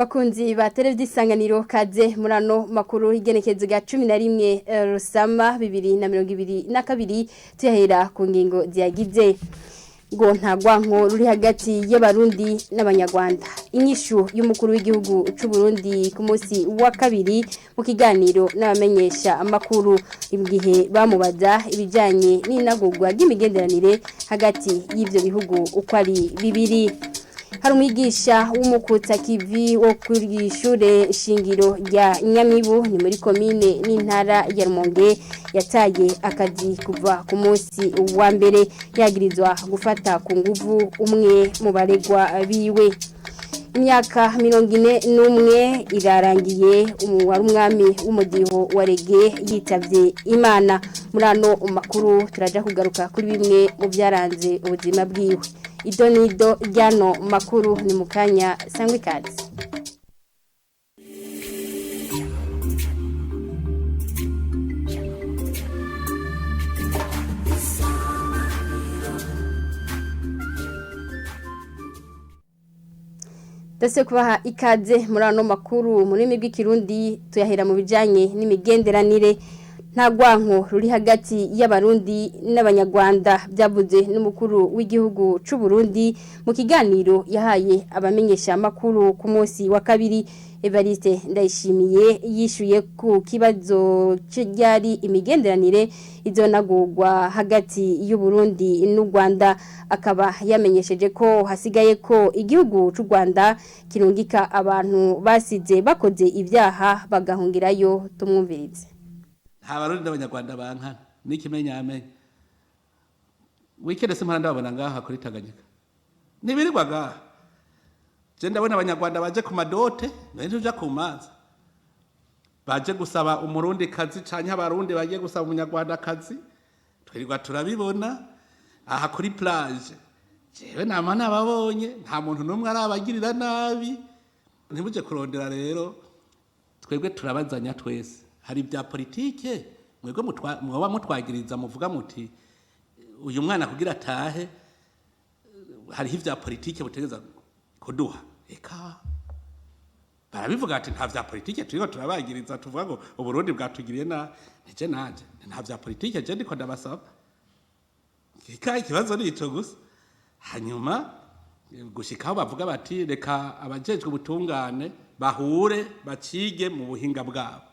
Bakunzi ba televiziyo Isanganiro, kaze murano makuru igenekezo rya 11 Rusama 2022. Tuyahera ku ngingo ziyagize. Ngo nta rwanko ruri hagati y'Abarundi n'Abanyarwanda. Inyishu y'umukuru w'igihugu c'u Burundi ku munsi wa kabiri mu kiganiro n'abamenyesha amakuru, igihe bamubaza ibijanye n'inagurwa ry'imigenderanire hagati y'ivyo bihugu uko ari bibiri. Hari umwigisha w'umukutsa kivi wo kuri ishure shingiro rya Nyamibu, ni muri komine n'intara ya Rumonge, yataye akazi kuva ku munsi wa mbere, yagirizwa gufata ku nguvu umwe mu baregwa biwe. Imyaka 41 irarangiye wari umwami w'umudiho wa reggae yitavye Imana. Muri ano makuru turaja kugaruka kuri bimwe mu byaranze ubuzima bwiwe. Ido nido ryano makuru ni mukanya, sangwe ikaze. Dase kubaha ikaze muri ano makuru mu rurimi rw'Ikirundi, tuyahera mu bijanye n'imigenderanire. Nta rwanko ruri hagati y'Abarundi n'Abanyarwanda, byavuze n'umukuru w'igihugu c'u Burundi mu kiganiro yahaye abamenyesha makuru ku munsi wa kabiri. Evariste Ndayishimiye yishuye ku kibazo cyari imigenderanire izonagurwa hagati y'u Burundi n'u Rwanda, akaba yamenyesheje ko hasigaye ko igihugu c'u Rwanda kirungika abantu basize bakoze ibyaha bagahungirayo. Tumwumvirize. Nta Barundi n'Abanyarwanda bankana n'ikimenyamenya. Weekend simpora ndababona ngaha kuri Tanganyika, ntibirirwa ngaha. Je ndabona Abanyarwanda baje ku madote, nari ntuja ku manza, baje gusaba Umurundi kazi canke Abarundi bagiye gusaba Umunyarwanda kazi, twirirwa turabibona aha kuri plage. Jewe nama nababonye, nta muntu n'umwe arabagirira nabi. Ntibuje kurondera rero, twebwe turabazanya twese. Hari ibya politike mwebwe mwoba mutwagiriza, muvuga muti uyu mwana kugira atahe hariho ibya politike butegeza kuduha. Eka barabivuga ati nta vya politike turiko turabagiriza, tuvuga ngo Uburundi bwatugiriye na nije nanje nta vya politike je ndiko ndabasaba. Eka ikibazo ni ico gusa. Hanyuma gushikaho bavuga bati reka abajejwe ubutungane bahure bacige mu buhinga bwabo,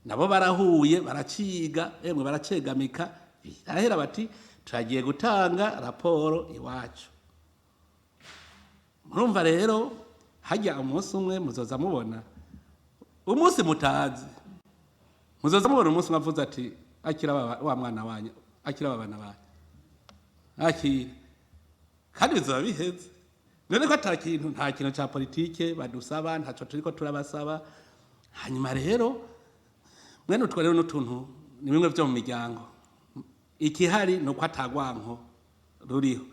nabo barahuye baraciga, emwe baracegamika, birahera, bati turagiye gutanga raporo iwacu. Murumva rero hajya umunsi umwe muzoza mubona umunsi mutazi, muzoza mubona umunsi umwe avuze ati akira wa mwana wanyu, akira aba bana banyu, akira, kandi bizoba biheze. None ko ata kintu, nta kintu ca politike badusaba, ntaco turiko turabasaba. Hanyuma rero mwene utwo rero n'utuntu ni bimwe vyo mu miryango. Ikihari ni uko atagwanko ruriho.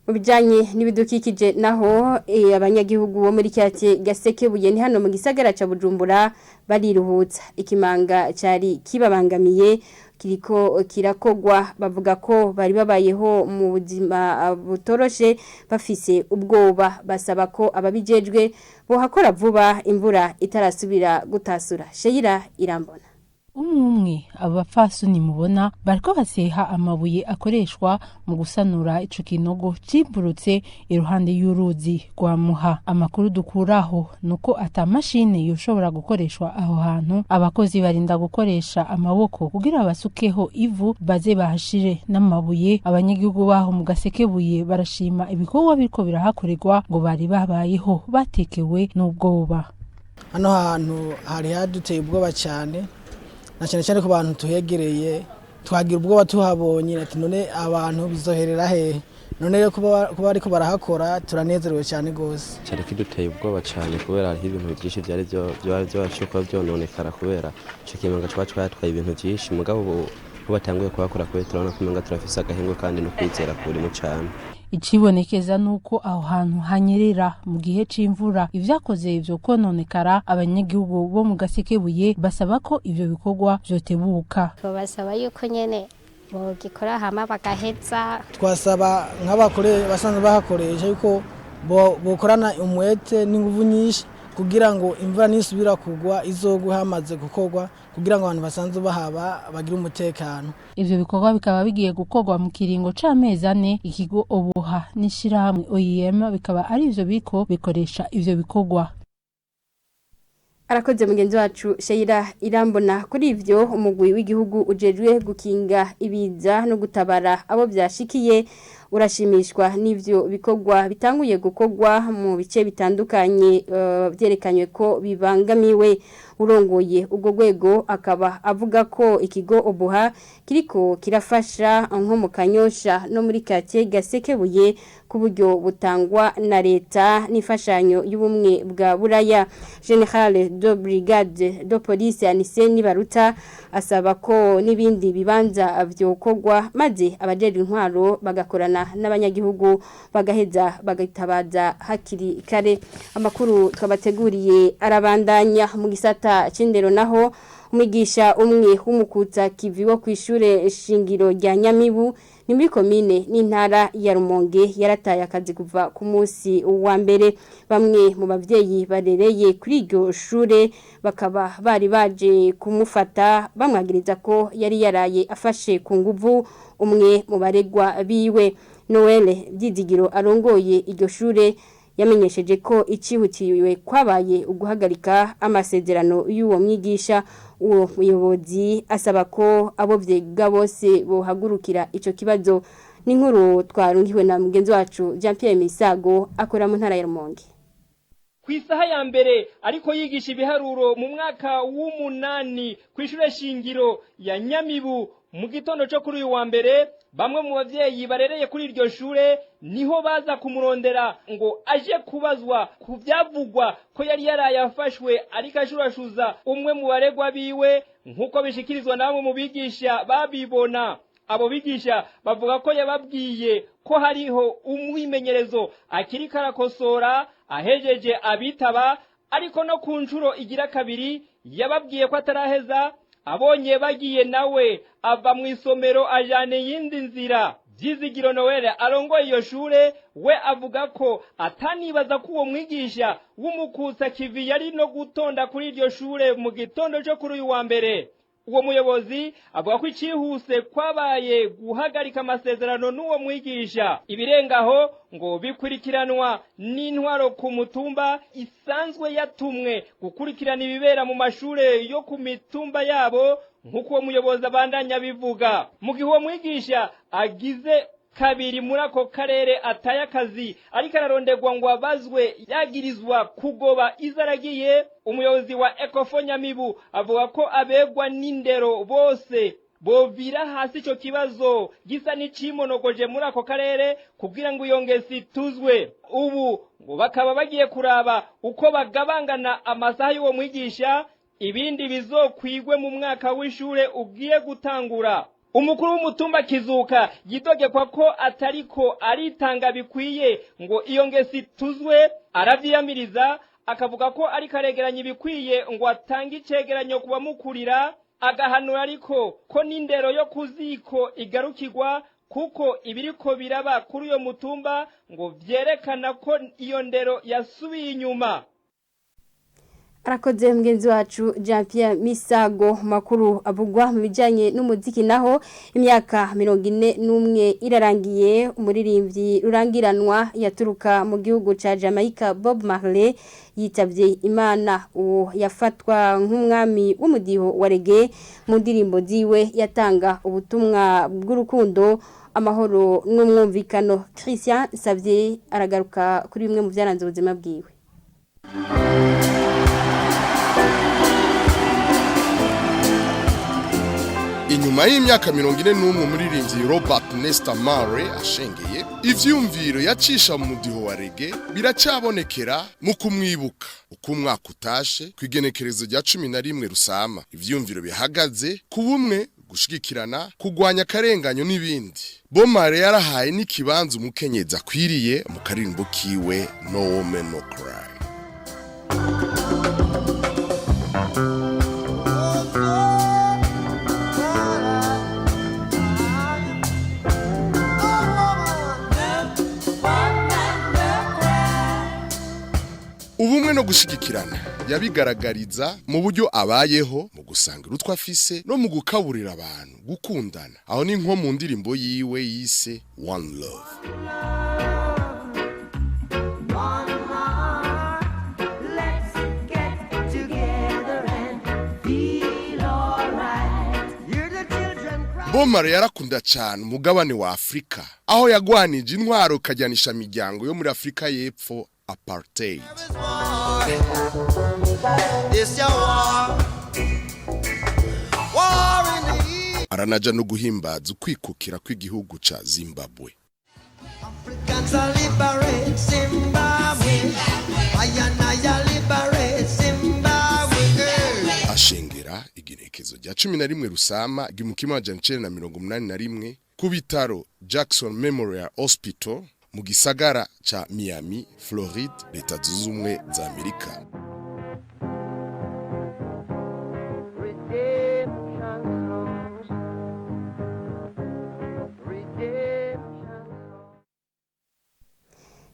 Mu bijanye n'ibidukikije naho, abanyagihugu bo muri quartier Gasekebuye, ni hano mu gisagara ca Bujumbura, bariruhutsa. Ikimanga cari kibabangamiye kiriko kirakogwa. Bavuga ko bari babayeho mu buzima butoroshe, bafise ubwoba. Basaba ko ababijejwe bohakora vuba imvura itarasubira gutasura. Sheira Irambona. Umwe umwe, abo bapfasoni mubona bariko baseha amabuye akoreshwa mu gusanura ico kinogo cimburutse iruhande y'uruzi rwa Muha. Amakuru dukuraho nuko ata mashini yoshobora gukoreshwa aho hantu, abakozi barinda gukoresha amaboko kugira basukeho ivu baze bahashire n'amabuye. Abanyagihugu baho mu Gasekebuye barashima ibikorwa biriko birahakorerwa, ngo bari babayeho batekewe n'ubwoba. Hano hantu hari haduteye ubwoba cyane, na cyane cyane ku bantu tuhegereye. Twagira ubwoba tuhabonye, ati none abantu bizoherera hehe? None rero kuba bariko barahakora turanezerewe cyane rwose. Cyari kiduteye ubwoba cyane kubera hariho ibintu byinshi byari byabasha kuba byononekara kubera ico kimanga cuba twatwaye ibintu byinshi. Mugabo ubu batanguye kuhakora, kubera turabona ko umenga turafise agahingo kandi no kwizera kurimo cane. Icibonekeza nuko aho hantu hanyerera mu gihe c'imvura, ivyakoze ivyo kononekara. Abanyagihugu bo mu Gasekebuye basaba ko ivyo bikorwa vyotebuka. Tubasaba yuko nyene bogikora hama bagaheza. Twasaba nk'abakore basanzwe bahakoresha yuko Bokorana umwete n'inguvu nyinshi kugira ngo imvura nisubira kugwa izogwe hamaze gukorwa, kugira ngo abantu basanzwe bahaba bagire umutekano. Ivyo bikorwa bikaba bigiye gukorwa mu kiringo c'amezi 4. Ikigo Obuha n'ishirahamwe OIM bikaba ari ivyo biko bikoresha ivyo bikorwa. Arakoze mugenzi wacu Sheila Irambona. Kuri ivyo, umugwi w'igihugu ujejwe gukinga ibiza no gutabara abo byashikiye urashimishwa n'ivyo bikorwa bitanguye gukorwa mu bice bitandukanye byerekanywe ko bibangamiwe. Urongoye ubwo rwego akaba avuga ko ikigo Obuha kiriko kirafasha nko mu Kanyosha no muri kake Gasekebuye ku buryo butangwa na leta n'imfashanyo y'Ubumwe bwa Buraya. Général de brigade de police Anise Nibaruta asaba ko n'ibindi bibanza vyokorwa, maze abajejwe intwaro bagakorana n'abanyagihugu, bagaheza bagatabaza hakiri kare. Amakuru twabateguriye arabandanya. Mu gisata c'indero naho, umwigisha umwe w'umukutsa kivi wo kw'ishure shingiro rya Nyamibu, ni muri komine n'intara ya Rumonge, yarataye akazi kuva ku munsi wa mbere. Bamwe mu bavyeyi barereye kuri iryo shure bakaba bari baje kumufata bamwagiriza ko yari yaraye afashe ku nguvu umwe mu baregwa biwe. Noel Byizigiro arongoye iryo shure yamenyesheje ko icihutiwe kwabaye uguhagarika amasezerano y'uwo mwigisha. Uwo muyobozi asaba ko abo vyega bose bohagurukira ico kibazo. N'inkuru twarungiwe na mugenzi wacu Jean Pierre Misago akora mu ntara ya Rumonge. Ku isaha ya mbere ariko yigisha ibiharuro mu mwaka w'umunani ku ishure shingiro ya Nyamibu mu gitondo cyo kuri uyu wa mbere, bamwe mu bavyeyi barereye kuri iryo shure niho baza kumurondera ngo aje kubazwa ku vyavugwa ko yari yaraye afashwe ariko ashurashuza umwe mu baregwa biwe, nk'uko bishikirizwa na bamwe mu bigisha babibona. Abo bigisha bavuga ko yababwiye ko hariho umwimenyerezo akiri karakosora, ahejeje abitaba, ariko no ku nshuro igira kabiri yababwiye ko ataraheza. Abonye bagiye, nawe ava mu isomero ajana iyindi nzira. Byizigiro Noel arongoye iyo shure we avuga ko atanibaza ko uwo mwigisha w'umukutsa kivi yari no gutonda kuri iryo shure mu gitondo cyo kuri uyu wa mbere. Uwo muyobozi avuga ko icihuse kwabaye guhagarika amasezerano n'uwo mwigisha. Ibirengaho ngo bikurikiranwa n'intwaro ku mutumba isanzwe yatumwe gukurikirana ibibera mu mashure yo ku mitumba yabo, nk'uko uwo muyobozi abandanya abivuga. Mu gihe uwo mwigisha agize kabiri muri ako karere ataye akazi ariko ararondegwa ngo abazwe yagirizwa kugoba izaragiye, umuyobozi wa Ecofo Nyamibu avuga ko abegwa n'indero bose bovira hasi ico kibazo gisa n'icimonogoje muri ako karere kugira ngo iyo ngesi ituzwe. Ubu ngo bakaba bagiye kuraba uko bagabangana amasaha y'uwo mwigisha, ibindi bizokwigwe mu mwaka w'ishure ugiye gutangura. Umukuru w'umutumba Kizuka yidogekwa ko atariko aritanga bikwiye ngo iyo ngesi ituzwe, aravyiyamiriza, akavuga ko ariko aregeranya ibikwiye ngo atange icegeranyo ku bamukurira. Agahanura ariko ko n'indero yo kuziko igarukirwa, kuko ibiriko biraba kuri uyo mutumba ngo vyerekana ko iyo ndero yasubiye inyuma. Arakoze mugenzi wacu Jean Pierre Misago. Makuru avugwa mu bijanye n'umuziki naho, imyaka 41 irarangiye umuririmbyi rurangiranwa yaturuka mu gihugu ca Jamaica Bob Marley yitavye Imana. Uwo yafatwa nk'umwami w'umudiho wa reggae, mu ndirimbo ziwe yatanga ubutumwa bw'urukundo, amahoro n'umwumvikano. Christian Xavier aragaruka kuri bimwe mu byaranze ubuzima bwiwe. Inyuma y'imyaka 41 umuririmbyi Robert Nesta Marley ashengeye, ivyumviro yacisha mu mudiho wa reggae biracabonekera mu kumwibuka uko umwaka utashe. Kw'igenekerezo rya 11 Rusama, ivyumviro bihagaze ku bumwe, gushigikirana, kugwanya akarenganyo n'ibindi. Bob Marley yarahaye n'ikibanza umukenyezi akwiriye mu karirimbo kiwe No Woman No Cry. gushigikirana yabigaragariza mu buryo abayeho, mu gusangira utwo afise no mu gukaburira abantu gukundana. Aho ni nko mu ndirimbo yiwe yise One Love. One heart. Let's get together and feel alright. Hear the children cry. Bob Marley yarakunda cyane umugabane wa Afrika, aho yagwanije intwaro kajyanisha imiryango yo muri Afrika y'Epfo, apartheid. This your war. War in the east. Aranaja no guhimbaza ukwikukira kw'igihugu ca Zimbabwe. Africans are liberate Zimbabwe. I and I liberate Zimbabwe. Ashengera igenekezo rya 11 Rusama 1981 ku bitaro Jackson Memorial Hospital mu gisagara ca Miami, Floride, Leta Zunze Ubumwe za Amerika. Redemption songs. Redemption.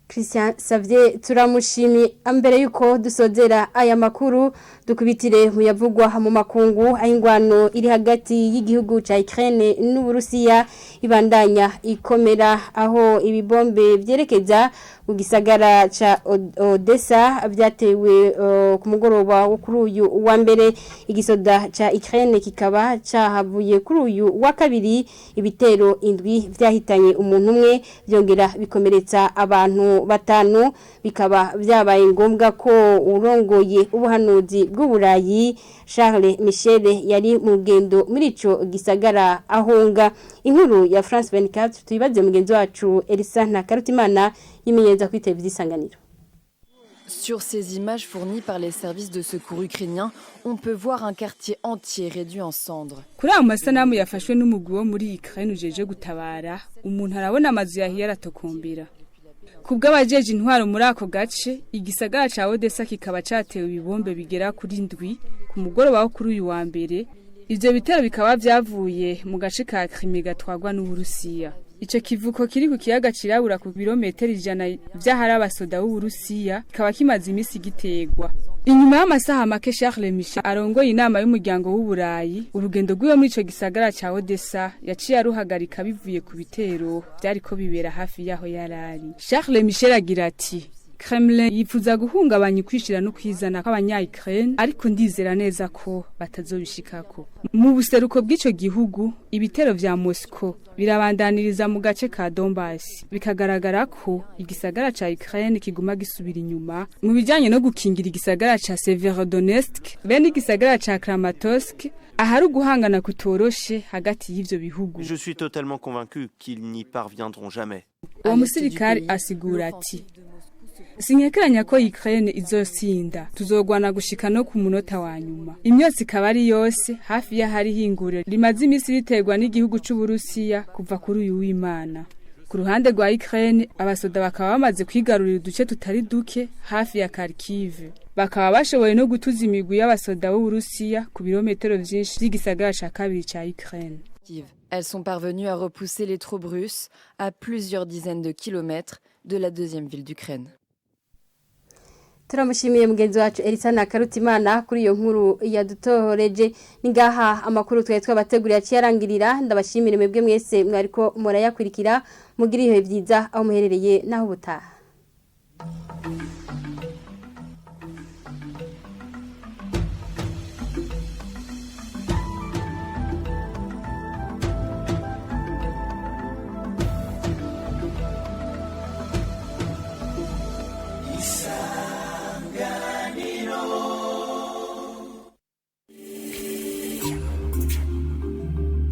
Christian Savye, turamushimiye. Mbere yuko dusozera aya makuru, dukubitire mu yavugwa mu makungu, aho ingwano iri hagati y'igihugu ca Ukraine n'Uburusiya ibandanya ikomera, aho ibibombe vyerekeza mu gisagara ca Odessa vyatewe ku mugoroba wo kuri uyu wa mbere. Igisoda ca Ukraine kikaba cahavuye kuri uyu wa kabiri ibitero indwi vyahitanye umuntu umwe, byongera bikomeretsa abantu batanu. Bikaba vyabaye ngombwa ko urongoye ubuhanuzi bw'Uburayi, Charles Michel, yari mu rugendo muri ico gisagara ahunga. Inkuru ya France 24 tuyibaze mugenzi wacu Elisa Ntakarutimana yimenyereza kuri televiziyo Isanganiro. Sur ces images fournies par les services de secours ukrainiens, on peut voir un quartier entier réduit en cendres. Kuri ayo masanamu yafashwe n'umugwi wo muri Ukraine ujeje gutabara, umuntu arabona amazu yahiye aratokombera. Ku bw'abajeje intwaro muri ako gace, igisagara ca Odessa kikaba catewe ibibombe bigera kuri ndwi ku mugoroba wo kuri uyu wa mbere. Ivyo bitero bikaba vyavuye mu gace ka Crimea gatwarwa n'Uburusiya. Ico kivuko kiri ku kiyaga cirabura, ku birometero 100 vy'ahari abasoda b'Uburusiya, kikaba kimaze imisi gitegwa. Inyuma y'amasaha make Charles Michel arongoye inama y'umuryango w'Uburayi, urugendo rwiwe muri ico gisagara ca Odessa yaciye aruhagarika bivuye ku bitero vyariko bibera hafi yaho yarari. Charles Michel agira ati: "Kremlin yifuza guhungabanya ukwishira no kwizana kw'abanya-Ukraine, ariko ndizera neza ko batazobishikako." Mu buseruko bw'ico gihugu, ibitero vya Moscow birabandaniriza mu gace ka Donbass, bikagaragara ko igisagara ca Ukraine kiguma gisubira inyuma mu bijanye no gukingira igisagara ca Severodonetsk bene igisagara ca Kramatorsk, ahari uguhangana kutoroshe hagati y'ivyo bihugu. Je suis totalement convaincu qu'ils n'y parviendront jamais. Uwo musirikari asigura ati: "Sinkekeranya ko Ukraine izotsinda. Tuzogwana gushika no ku munota wa nyuma." Imyotsi ikaba ari yose hafi y'ahari hinguriro rimaze imisi riterwa n'igihugu c'Uburusiya kuva kuri uyu w'Imana. Ku ruhande rwa Ukraine, abasoda bakaba bamaze kwigarurira uduce tutari duke hafi ya Kharkiv, bakaba bashoboye no gutuza imigwi y'abasoda b'Uburusiya ku birometero vyinshi vy'igisagara ca kabiri ca Ukraine. Elles sont parvenues à repousser les troupes russes à plusieurs dizaines de kilomètres de la deuxième ville d'Ukraine. Turamushimiye mugenzi wacu Elisa Nakarutimana kuri iyo nkuru yadutohoreje. Ni ngaha amakuru twari twabateguriye aciyarangirira. Ndabashimire mwebwe mwese mwariko murayakurikira. Mugira ibihe byiza aho muherereye, naho ubutaha.